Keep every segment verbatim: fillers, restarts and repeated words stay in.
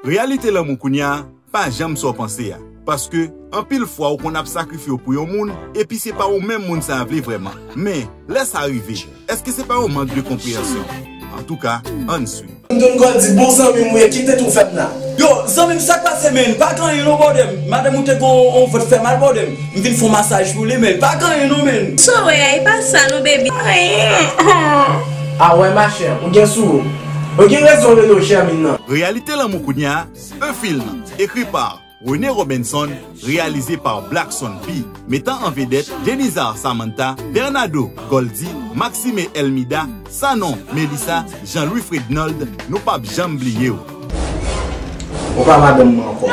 Reyalite lanmou kounye a pa janm sa w panse a. Paske, anpil fwa ou konn ap sakrifye w pou yon moun, epi se pa ou menm moun sa a vle vrèman. Men, lè sa rive, èske se pa yon mank de konpreyansyon? Antouka, ann swiv. M tonn gòl di bon zanmi m ou ye, kite tou fè m la. Yo, zanmi m, sa k pase, men? Pa gen anyen non, brother m. Madanm ou te gon on vant fè mal, brother m. M vin fè on masaj pou li, men pa gen anyen non, men. Sa w wè a, e pa sa non, baby. Anyen. Ah ouais, ma chère, ou gen sou ou. Ou gen rezon rele w Germine nan. Reyalite lanmou kounye a, un film, écrit par René Robinson, réalisé par Blackson P, mettant en vedette Denizar Samantha, Bernardo Goldy, Maxime Elmida, Sanon Melissa, Jean-Louis Frednold, nou p ap janm bliye w. Ou pa madanm mwen ankò.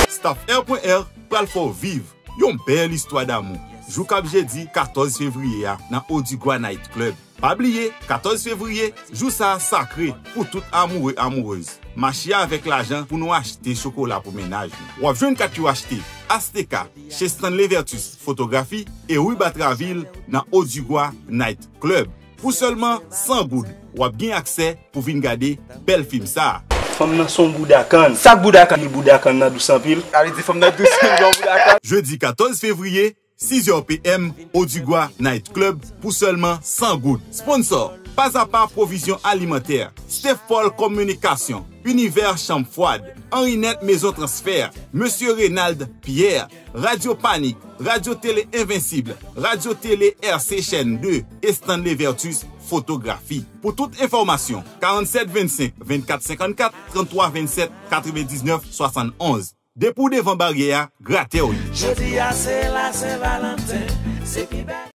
Staff R point R pral fè w viv yon bèl istwa damou. Jou k ap jedi katòz fevriye a nan Odigwa Night Club. Pa bliye, katòz fevriye, jou sa a sakre pou tout amoure, amourez. Mache avèk lajan pou nou achte chokola pou mennaj nou. W ap jwenn kat yo achte Asteka, chez Stanley Vertus Fotografi e Rue Batraville nan Odigwa Night Club. Pou sèlman san goud, w ap gen aksè pou vin gade bèl fim sa a. Fanm nan se on bouda kann. Sa k bouda kann? Li bouda kann nan dous anpil. Sa vle di fanm nan dous anpil, yon bouda kann. Jedi katòz fevriye, sizè p m, Odigwa Night Club, pou sèlman san goud. Sponsor, Pazapa Pwovizyon Alimantè, Steph Paul Kominikasyon, Univers Chanm Fwad, Henri Net Maison Transfert, Mesye Renald Pierre, Radyo Panik, Radyo Tele Envensib, Radyo Tele R C Chaîne deux, e Stanley Vertus Fotografi. Pou tout enfòmasyon, karannset vennsenk, vennkat senkannkat, tranntwa vennset, katrevendiznèf swasannonz. Depi w devan baryè a, gratè w ye. Jodi a se la Sen Valanten, se pi bèl.